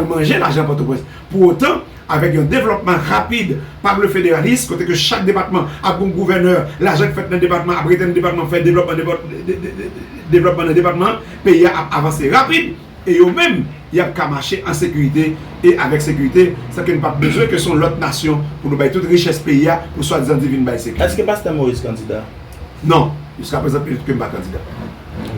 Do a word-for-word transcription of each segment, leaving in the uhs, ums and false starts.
manje lajan Pòtoprens. Pou otan, avèk yon devlòpman rapid pa le federalism, kote ke chak depatman ap gen yon gouvènè, lajan k fèt nan depatman ap rete nan depatman, fè devlòpman, devlòp- de- de- de- de- devlòpman nan depatman, peyi a ap avanse rapid, e yo menm, y ap ka mache an sekirite e avèk sekirite, san ke n p ap bezwen ke se yon lòt nasyon pou nou bay tout richès peyi a pou swadizan di vin bay sekirite. Èske Pastè Moïse kandida? Non, jiska prezan, petet ke m pa kandida.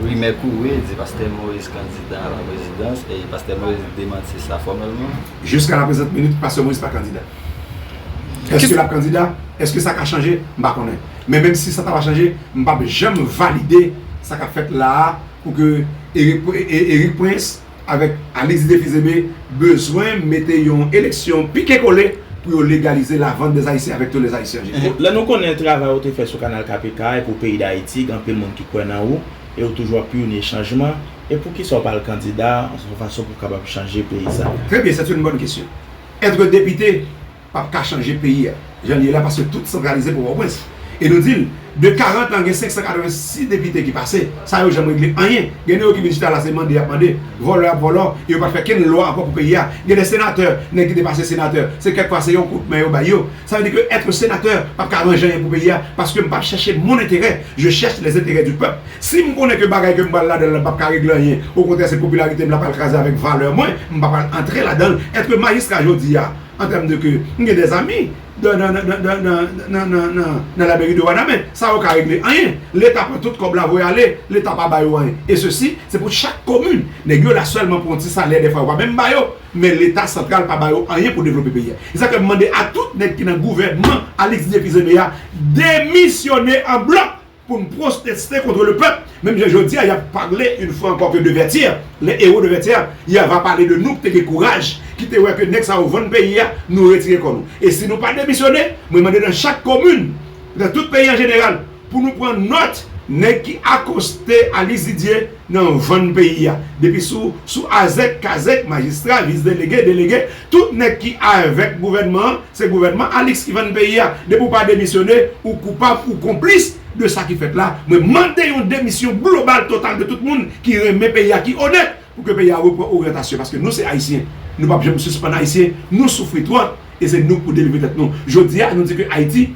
Rimè kouri di Pastè Moïse kandida a la prezidans e Pastè Moïse demanti sa fòmèlman. Jiska la prezan minit, Pastè Moïse pa kandida. Èske l ap kandida? Èske sa ka chanje? M pa konnen. Men menm si sa ta va chanje, m p ap janm valide sa k ap fèt la a pou ke Eric, Eric Prince avèk Alix Didier Fils-Aimé bezwen mete yon eleksyon pike kole pou yo legalize la vente des Haïtiens avec tous les Haïtiens. Lè nou konnen travay ou te fè sou kanal K P K e pou peyi Dayiti, gen anpil moun ki kwè nan ou e ou toujou ap pyonye chanjman. E poukisa ou pa al kandida yon fason pou w kapab chanje peyi sa? Très bien, c'est une bonne question. Être député p ap ka chanje peyi a jan l ye la, paske tout santralize pou Pòtoprens. E nou di l, de karant an, gen senk san katrevensis depite ki pase, sa yo janm regle anyen. Gen de yo ki vin chita la, se mande y ap mande, vòlò y ap vòlò, e yo pa t fè kenn lwa ankò pou peyi a. Gen de senatè, nèg ki te pase senatè, se kèk fwa se yon kout men yo bay yo. Sa vle di ke être sénateur p ap ka ranje anyen pou peyi a, paske m p ap chèche mon enterè, je cherche les intérêts du peuple. Si m konnen ke bagay ke m pral ladan l lan p ap ka regle anyen, okontrè se popilarite m l ap al kraze avèk valè mwen, m p ap al antre ladan l. Être majistra jodi a, an tèm de ke m gen dèzami nan, nan, nan, nan, nan, nan, nan, nan, nan lameri de Wanament. Sa yo ka regle anyen. Leta pran tout kòb la voye ale, Leta pa ba yo anyen. E sesi, se pou chak komin. Nèg yo la sèlman pou yon ti salè, dèfwa yo pa menm ba yo. Men Leta santral pa ba yo anyen pou devlope peyi a. Se sa ke m mande a tout nèg ki nan gouvènman Alix Didier Fils-Aimé a, demisyone an blòk pou n pwoteste kont le pèp. Menm jan jodi a, y ap pale une fois encore que de Vertières, les héros de Vertières, y a va pale de nou ki te gen kouraj, ki te wè ke nèg sa yo vann peyi a, nou retire kò nou. E si nou pa demisyone, mwen mande nan chak komin, nan tout peyi an jeneral, pou nou pran nòt nèg ki akoste Alix Didier nan vann peyi a. Depi sou, sou azèk, kazèk, majistra, vis delege, delege, tout nèg ki avèk gouvènman an, se gouvènman Alix ki vann peyi a. Depi w pa demisyone, ou koupab, ou konplis de sa ki fèt la. Mwen mande yon demisyon global, total de tout moun ki renmen peyi a, ki onèt, pou ke peyi a repran oryantasyon. Paske nou se Ayisyen. Nou p ap janm sispann Ayisyen. Nou soufri twòp. E se nou k pou delivre tèt nou. Jodi a, nou di ke Ayiti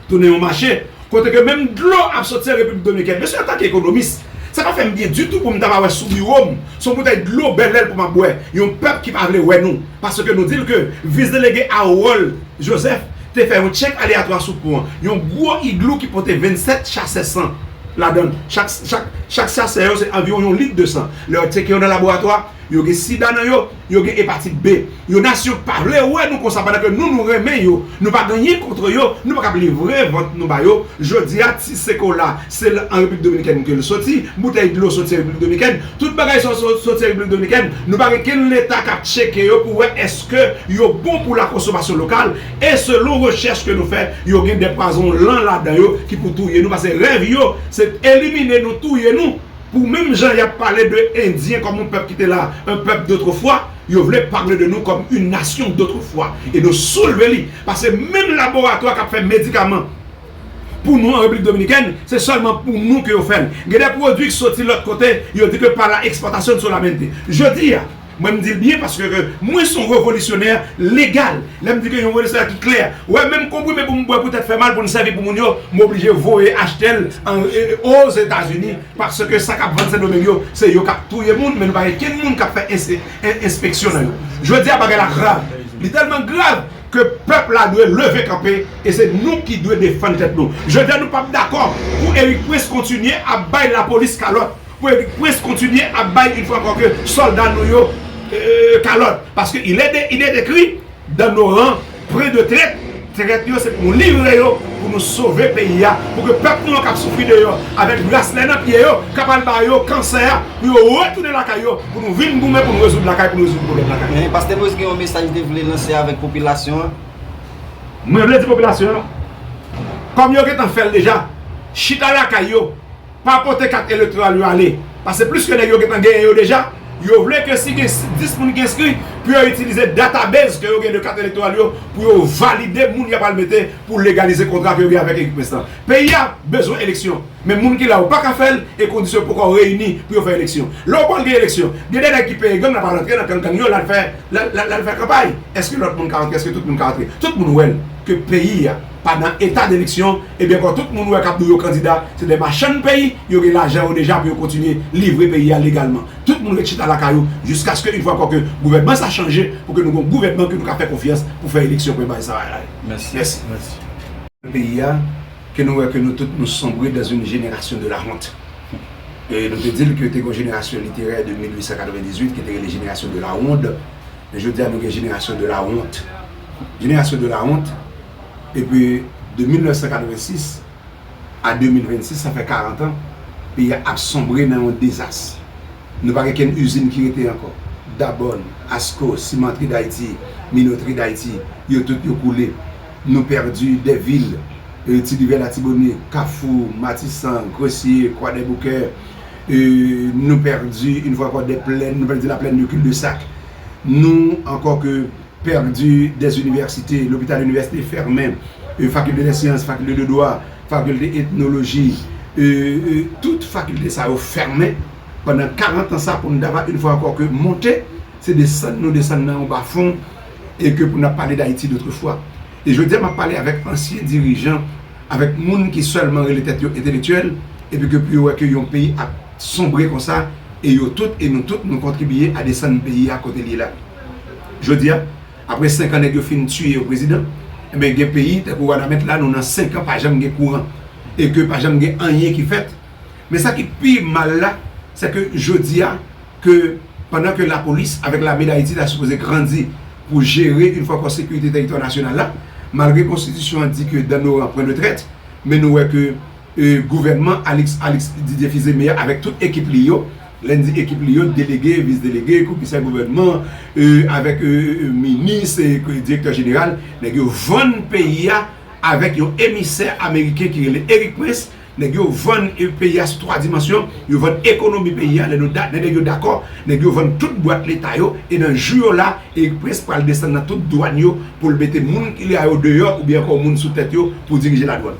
tounen yon mache kote ke menm dlo ap soti an Repiblik Dominikèn. Mesye, antanke ekonomis, sa pa fè m byen ditou pou m ta pa wè sou biwo m se yon boutèy dlo bèlèl pou m ap bwè. Yon pèp ki pa vle wè nou. Paske nou di l ke vis delege Harold Joseph te fè yon tchèk aleyatwa sou pon an. Yon gwo iglou ki pote vennsèt chasè san ladan l. Chak, chak, chak chasè yo se anviwon yon lit de san. Lè yo tcheke yo nan laboratwa, yo gen sida nan yo, yo gen epatit B. Yon nasyon k pa vle wè nou konsa, pandan ke nou, nou renmen yo, nou pa gen anyen kont yo, nou pa kab livre vant nou ba yo. Jodi a, ti Sekola, se l an Repiblik Dominikèn ke l soti, boutèy dlo soti an Repiblik Dominikèn, tout bagay sa yo soti an Repiblik Dominikèn, nou pa gen kenn Leta k ap tcheke yo pou wè èske yo bon pou la konsomasyon lokal, e selon rechèch ke nou fè, yo gen de pwazon lan ladan yo ki pou touye nou, paske rèv yo, se elimine nou, touye nou. Pou menm jan y ap pale de Endyen kòm yon pèp ki te la, un peuple d'autrefois, yo vle pale de nou kòm une nation d'autrefois. E nou soulve li. Paske menm laboratwa k ap fè medikaman pou nou an Repiblik Dominikèn, se sèlman pou nou ke yo fè l. Gen de pwodui k soti lòt kote, yo di ke par la exportation solamente. Jodi a, mwen m di l byen paske ke mwen se yon revolisyonè legal. Lè m di ke yon revolisyonè ki klè, wè, menm konprime pou m bwè poutèt fè mal pou n sèvi pou moun yo, m oblije voye achte l an, e, Ozetazini. Paske sa k ap vann Sendomeng yo, se yo k ap touye moun, men nou pa gen kenn moun k ap fè ense- en- enspeksyon nan yo. Jodi a, bagay la grav. Li tèlman grav ke pèp la dwe leve kanpe, e se nou ki dwe defann tèt nou. Jodi a, nou p ap dakò pou Eric Prince kontinye ap bay lapolis kalòt, pou Eric Prince kontinye ap bay, une fois encore, ke sòlda nou yo, euh, kalòt. Paske il est de- il est écrit dans nos rangs, près de traîtres, trèt yo, se pou nou livre yo, pou nou sove peyi a, pou ke pèp nou an k ap soufri deyò, avèk braslè nan pye yo, k ap al ba yo kansè a, pou yo retounen lakay yo, pou nou vin goumen, pou nou rezoud lakay, pou nou rezoud pwoblèm lakay. Men Pastè Moïse gen yon mesaj li te vle lanse avèk popilasyon an. Mwen vle di popilasyon an, kòm yo gentan fè l deja, chita lakay yo, pa pote kat elektoral yo ale. Paske plis ke nèg yo gentan genyen yo deja, Yo vle ke si gen dis moun ki enskri, pou yo itilize database ke yo gen de kat elektoral yo, pou yo valide moun y ap al mete pou legalize kontra ke yo gen avèk Eric Prince lan. Peyi a bezwen eleksyon, men moun ki la yo pa ka fè l, e kondisyon poko reyini pou yo fè eleksyon. Lè w pral gen eleksyon, gen de nèg ki peye gang nan, pa rantre nan kan gang yo, l al fè, l al, l al, l al fè kanpay. Èske lòt moun ka rantre? Èske tout moun ka rantre? Tout moun wè l ke peyi a pa nan eta deleksyon, ebyen, ankò, tout moun wè k ap di yo kandida, se de machann peyi, yo gen lajan yo deja pou yo kontinye livre peyi a legalman. Tout moun ret chita lakay yo jiskaske, yon fwa ankò, ke gouvènman sa chanje, pou ke nou gen yon gouvènman ke nou ka fè konfyans pou fè eleksyon pou bay sa a. Mèsi. Mèsi. Mèsi. Peyi a, ke nou wè ke nou tout nou sombre dans une génération de la honte. E nou te di l ke te gen yon jenerasyon literè de mil uit san katrevendizuit ki te rele jenerasyon de la wonde. Men jodi a, nou gen jenerasyon de la wont. Jenerasyon de la wont, epi de mil nèf san katrevensis a de mil vennsis, sa fè karant an, peyi a ap sonbre nan yon dezas. Nou pa gen kenn izin ki rete ankò. Dabòn, Asco, Cimenterie d'Haïti, Minoterie d'Haïti, yo tout yo koule. Nou pèdi de vil, e, Ti Rivyè Latibonit, Kafou, Matisan, Gresye, Kwadèboukè, e, nou pèdi, yon fwa ankò, de plèn, nou pèdi la plèn de Cul-de-Sac. Nou ankò ke pèdi de inivèsite, lopital inivèsite fèmen, e, fakilte de syans, fakilte de dwa, fakilte etnoloji, e, e, tout fakilte sa yo fèmen pandan karant an sa pou n ta va yon fwa ankò ke monte, se desann nou desann nan yon bafon, e ke pou n ap pale d Ayiti dotrefwa. E jodi a, m ap pale avèk ansyen dirijan, avèk moun ki sèlman rele tèt yo entelektyèl, epi ke pou yo wè ke yon peyi ap sonbre konsa, e yo tout, e nou tout, nou kontribiye a desann peyi a kote l ye la. Jodi a, apre senk an nèg yo fin tiye yon prezidan, enben gen peyi, tankou Wanament la, nou nan senk an pa janm gen kouran, e ke pa janm gen anyen ki fèt. Men sa ki pi mal la, se ke jodi a, ke pandan ke lapolis avèk lame d Ayiti ta sipoze grandi pou jere yon fwa ankò sekirite tèritwa nasyonal la, malgre konstitisyon an di ke dans nos rangs, point de traite, men nou wè ke, e, gouvènman Alix, Alix Didier Fils-Aimé a avèk tout ekip li yo, lè n di ekip li yo, delege, vis delege, komisè gouvènman, e, avèk, e, e, minis, e, direktè jeneral, nèg yo vann peyi a avèk yon emisè ameriken ki rele Eric Prince. Nèg yo vann, e, peyi a sou twa dimansyon, yo vann ekonomi peyi a, lè nou da-, lè nèg yo dakò, nèg yo vann tout bwat leta yo, e nan jou yo la, Eric Prince pral desann nan tout dwàn yo pou l mete moun ki la yo deyò oubyen ankò moun sou tèt yo pou dirije ladwàn.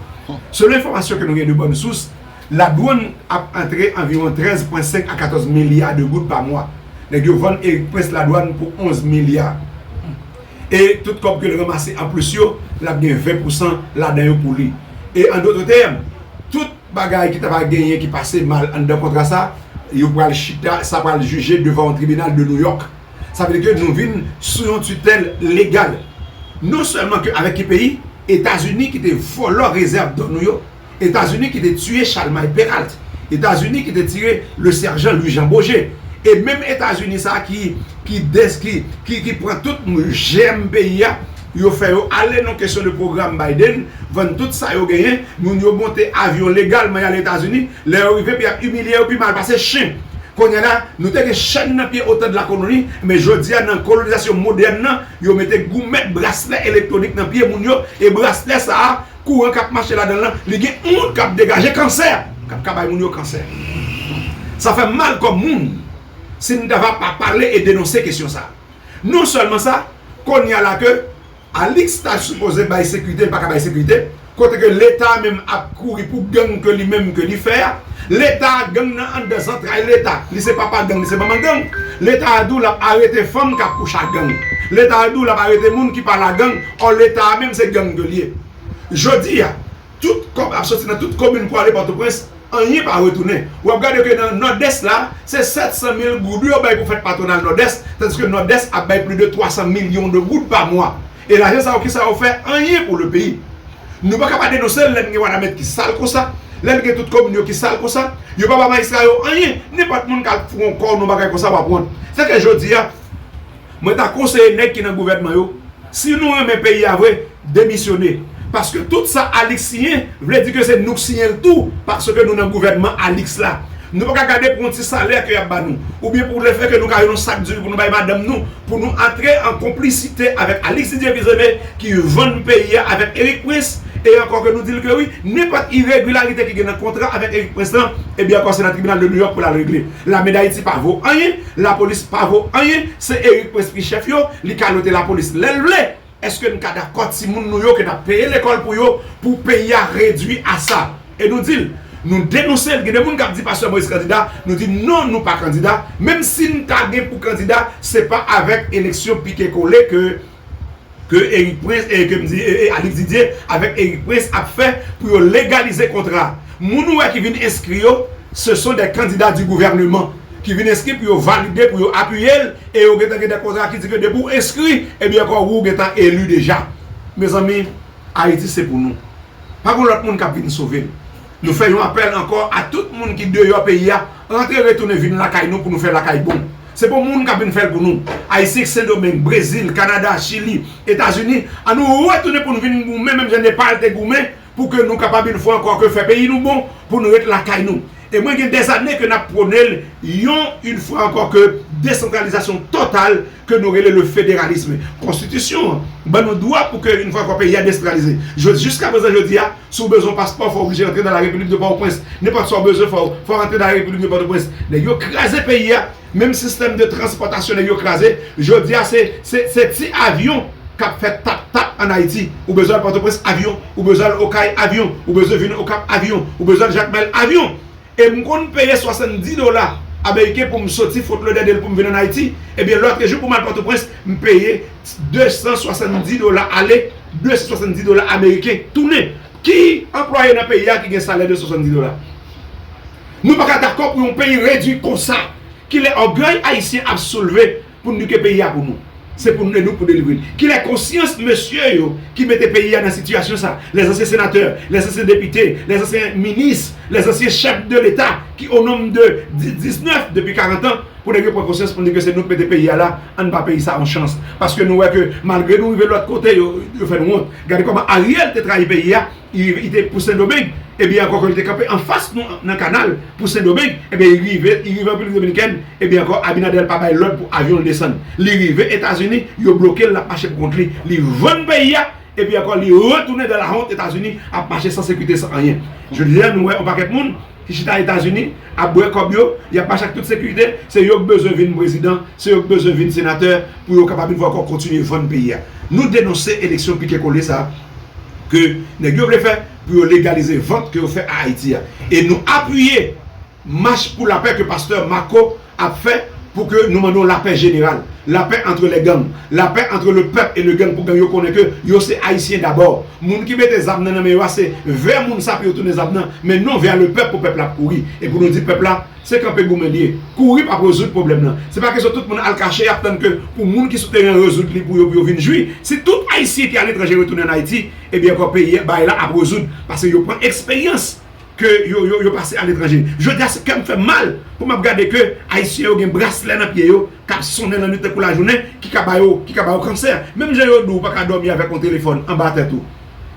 Selon enfòmasyon ke nou gen de bòn sous, ladwàn ap antre anviwon trèz pwen senk a katòz milya de goud pa mwa. Nèg yo vann Eric Prince ladwàn pou onz milya. E tout kòb ke l ranmase anplis yo, l ap gen ven pousan ladan yo pou li. E an dòt tèm, tout bagay ki ta va genyen ki pase mal anndan kontra sa, yo pral chita, sa pral jije devan yon tribinal de New York. Sa vle di ke nou vin sou yon titèl legal. Non sèlman ke avèk ki peyi, Etazini ki te vòlò rezèv dò nou yo, Etazini ki te tiye Chalmay Peralt, Etazini ki te tiye le sèjan Louis Jean Beaugé, e menm Etazini sa ki, ki des-, ki, ki, ki pran tout jèm peyi a, yo fè yo ale nan kesyon de pwogram Biden, vann tout sa yo genyen, moun yo monte avyon legalman y ale Etazini, lè yo rive, pi y ap imilye yo pi mal pase chen. Kounye a la, nou te gen chèn nan pye otan de la koloni, men jodi a, nan kolonizasyon modèn nan, yo mete goumèt, braslè elektwonik nan pye moun yo, e braslè sa a, kouran k ap mache ladan l lan, li gen yon moun k ap degaje kansè, k ap ka bay moun yo kansè. Sa fè m mal kòm moun, si n ta va pa pale e denonse kesyon sa a. Non sèlman sa, kounye a la ke Alix ta sipoze bay sekirite, li pa ka bay sekirite, kote ke Leta menm ap kouri pou gang ke li menm ke li fè a. Leta, gang nan anndan zantray Leta, li se papa gang, li se manman gang. Leta a di w l ap arete fanm k ap kouche ak gang. Leta a di w l ap arete moun ki pale ak gang, ò Leta a menm se gang ke l ye. Jodi a, tout kòb ap soti nan tout komin pou ale Pòtoprens, anyen pa retounen. W ap gade ke nan Nòdès la, se sèt san mil goud yo bay pou fèt patwonal Nòdès, tandiske Nòdès ap bay plis de twa san milyon de goud pa mwa. E lajan sa yo, kisa yo fè? Anyen pou le peyi. Nou pa ka pa denonse l lè n gen Wanament ki sal konsa, lè n gen tout komin yo ki sal konsa, yo pa ba majistra yo anyen. Nenpòt moun k al fè yon kò nan yon bagay konsa w ap wont. Sèke jodi a, mwen ta konseye nèg ki nan gouvènman yo, si nou renmen peyi a vre, demisyone. Paske tout sa Alix siyen, vle di ke se nou k siyen l tou, paske nou nan gouvènman Alix la. Nou pa ka gade pou yon ti salè ke y ap ba nou, oubyen pou lefètke nou ka jwenn yon sak diri pou nou bay madanm nou, pou nou antre an konplisite avèk Alix Didier Fils-Aimé ki vann peyi a avèk Erik Prince, e ankò ke nou di l ke wi, nenpòt iregilarite ki gen nan kontra avèk Erik Prince lan, ebyen ankò se nan tribinal de New York pou l al regle. Lame Dayiti pa vo anyen, lapolis pa vo anyen, se Erik Prince ki chèf yo, li ka lote lapolis lè l vle. Èske n ka dakò timoun nou yo ke n ap peye lekòl pou yo, pou peyi a redui a sa? E nou di l, nou denonse l. Gen de moun k ap di pastè Moïse kandida, nou di non, nou pa kandida. Menm si n ta gen pou kandida, se pa avèk eleksyon pike kole ke, ke Erik Prince, e ke m di, e, e Alix Didier, avèk Erik Prince ap fè pou yo legalize kontra. Moun ou wè ki vin enskri yo, ce sont des candidats du gouvernement ki vin enskri pou yo valide, pou yo apiye l, e yo gentan gen de kontra ki di ke depi w enskri, ebyen ankò ou gentan eli deja. Mezanmi, Ayiti se pou nou. Pa gen lòt moun k ap vin sove l. Nou fè yon apèl ankò a tout moun ki deyò peyi a, rantre retounen vin lakay nou pou nou fè lakay bon. Se pa moun k ap vin fè l pou nou. Ayisyen Sendomeng, Brezil, Kanada, Chili, Etazini, ann nou retounen pou nou vin goumen menm jan Nepal te goumen, pou ke nou kapab yon fwa ankò ke fè peyi nou bon, pou nou ret lakay nou. E mwen gen dèzane ke n ap pwone l, yon, yon fwa ankò ke desantralizasyon total ke nou rele le fédéralisme. Konstitisyon an ban nou dwa pou ke yon fwa ankò peyi a desantralize. Jodi, jiska prezan jodi a, si w bezwen yon paspò, fò w oblije rantre nan la République de Port-au-Prince. Nenpòt sa w bezwen, fò, fò w rantre nan la République de Port-au-Prince. Nèg yo kraze peyi a, menm sistèm de transpòtasyon nèg yo kraze. Jodi a, se, se, se ti avyon k ap fè tap tap ann Ayiti. Ou bezwen al Pòtoprens, avyon. Ou bezwen al Okay, avyon. Ou bezwen vin Okap, avyon. Ou bezwen al Jakmèl, avyon. E m konn peye swasanndis dola ameriken pou m soti Fort Lauderdale pou m vin ann Ayiti. Ebyen, lòtrejou pou m al Pòtoprens, m peye de san swasanndis dola ale, de san swasanndis dola ameriken tounen. Ki anplwaye nan peyi a ki gen salè de swasanndis dola? Nou pa ka dakò pou yon peyi redui konsa. Kilè ògèy ayisyen ap soulve pou n di ke peyi a pou nou? Se pou nou, nou pou delivre l. Kilè konsyans mesye yo ki mete peyi a nan sitiyasyon sa, les anciens sénateurs, les anciens députés, les anciens ministres, les anciens chefs de l'État ki au nombre de diznèf depi karant an, pou nèg yo pran konsyans pou n di ke se nou k mete peyi a la, ann ba peyi sa yon chans. Paske nou wè ke malgre nou rive lòt kote, yo, yo fè n wont. Gade kòman Ariel te trayi peyi a, li, li te pou Sendomeng, ebyen ankò ke li te kanpe anfas nou nan kanal pou Sendomeng, ebyen li rive, li rive Repiblik Dominikèn, ebyen ankò Abinader pa bay lòd pou avyon l desann. Li rive Etazini, yo bloke l, l ap mache pou kont li. Li vann peyi a, epi ankò li retounen dans la honte Etazini, ap mache san sekirite, san anyen. Jodi a, nou wè yon pakèt moun ki chita Etazini, ap bwè kòb yo, y ap mache ak tout sekirite, se yo k bezwen vin prezidan, se yo k bezwen vin senatè, pou yo kapab yon fwa ankò kontinye vann peyi a. Nou denonse eleksyon pike kole sa ke nèg yo vle fè pou yo legalize vant ke yo fè a Ayiti a. E nou apiye mach pou lapè ke pastè Marco ap fè pou ke nou mande yon lapè jeneral. Lapè entre les gangs. Lapè entre le peuple et le gang pou gang yo konnen ke yo se Ayisyen dabò. Moun ki mete zam nan nan men yo a se vè moun sa pou yo tounen zam nan, men non vè le peuple pou pèp la ap kouri. E pou nou di pèp la, se kanpe goumen li ye. Kouri p ap rezoud pwoblèm nan. Se pa kesyon tout moun al kache, y ap tann ke pou moun ki sou teren an rezoud li pou yo, pou yo vin jwi. Si tout Ayisyen ki aletranje retounen ann Ayiti, ebyen ankò peyi, bagay la ap rezoud. Paske yo pran eksperyans ke yo, yo, yo pase aletranje. Jodi a, se kè m fè mal pou m ap gade ke Ayisyen yo gen braslè nan pye yo, k ap sonnen lannwit tankou lajounen, ki ka ba yo, ki ka ba yo kansè. Menm jan yo di w pa ka dòmi avèk yon telefòn anba tèt ou.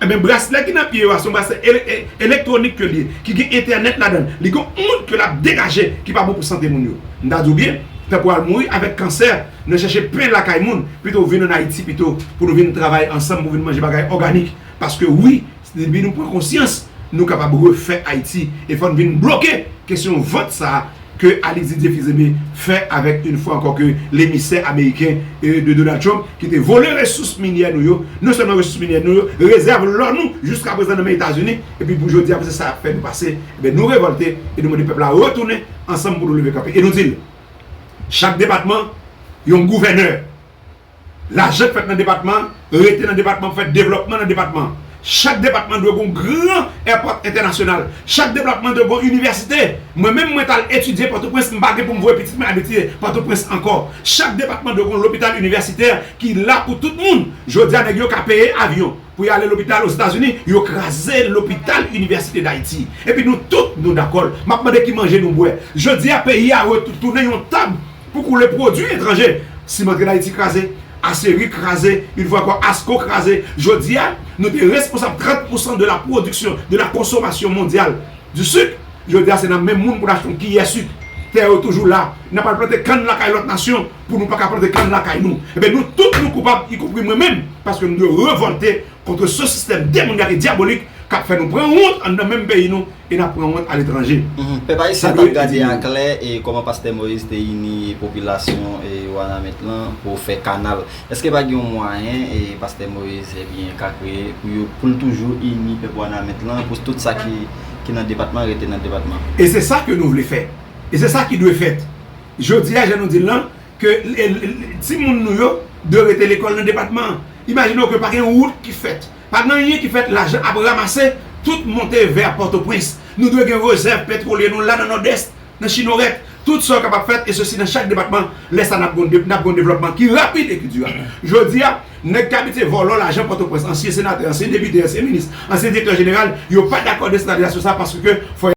Ebyen, braslè ki nan pye yo a, se yon braslè ele-, e-, elektwonik ke li ye, ki gen entènèt ladan l. Li gen yon onn ke l ap degaje ki pa bon pou sante moun yo. M ta di w byen, tanpri w al mouri avèk kansè, nou chèche pen lakay moun, pito w vin ann Ayiti pito, pou nou vin travay ansanm, pou vin manje bagay òganik. Paske wi, depi nou pran konsyans, nou kapab refè Ayiti. E fò n vin bloke kesyon vant sa a ke Alix Didier Fils-Aimé fè avèk, yon fwa ankò, ke lemisè ameriken, e, de Donald Trump, ki te vole resous minyè nou yo, non sèlman resous minyè nou yo, rezèv lò nou, jiska prezan nan men Etazini, epi pou jodi a, pou se sa y ap fè nou pase, ebyen, nou revòlte e nou mande pèp la retounen ansanm pou nou leve kanpe. E nou di l, chak depatman, yon gouvènè. Lajan k fèt nan depatman an, rete nan depatman an pou fè devlòpman nan depatman an. Chak depatman dwe gen yon gran èpòt entènasyonal. Chak depatman dwe gen yon inivèsite. Mwen menm, mwen t al etidye Pòtoprens, m pa gen pou m voye pitit mwen al etidye Pòtoprens ankò. Chak depatman dwe gen yon lopital inivèsitè ki la pou tout moun. Jodi a, nèg yo ka peye avyon pou y ale lopital Ozetazini, yo kraze lopital Inivèsite Dayiti. Epi nou tout, nou dakò l. M ap mande ki manje nou bwè. Jodi a, peyi a retounen yon tab pou koule pwodui etranje. Simantre Dayiti kraze, Aseri kraze, yon fwa ankò Asco kraze. Jodi a, nou te responsab trant pousan de la production, de la consommation mondiale du sucre. Jodi a, se nan menm moun pou n achte yon kiyè sik. Tè yo toujou la. N ap al plante kann lakay lòt nasyon pou nou pa ka plante kann lakay nou. Ebyen, nou tout nou koupab, ikonpri mwen menm, paske m dwe revòlte kont se sistèm demonya e dyabolik k ap fè nou pran wont anndan menm peyi nou e n ap pran wont aletranje. Pèp ayisyen t ap gade aklè e kòman Pastè Moïse te ini popilasyon e Wanament lan pou fè kanal. Èske pa gen yon mwayen e Pastè Moïse ebyen ka kreye pou yo, pou l toujou ini pèp Wanament lan, pou tout sa ki, ki nan depatman rete nan depatman? E se sa ke nou vle fè. E se sa ki dwe fèt. Jodi a, jan nou di l lan, ke timoun nou yo dwe rete lekòl nan depatman an. Imajine w ke pa gen wout ki fèt, pa gen anyen ki fèt, lajan ap ranmase, tout monte vè Pòtoprens. Nou dwe gen rezèv petwolye nou la nan Nòdès, nan Chinorèt. Tout sa yo kapab fèt, e sesi nan chak depatman. Lè sa, n ap gon de- n ap gon devlòpman ki rapid e ki dirab. Jodi a, nèg k abitye vòlò lajan Pòtoprens, ansyen senatè, ansyen depite, ansyen minis, ansyen direktè jeneral, yo pa dakò desantralizasyon sa paske fò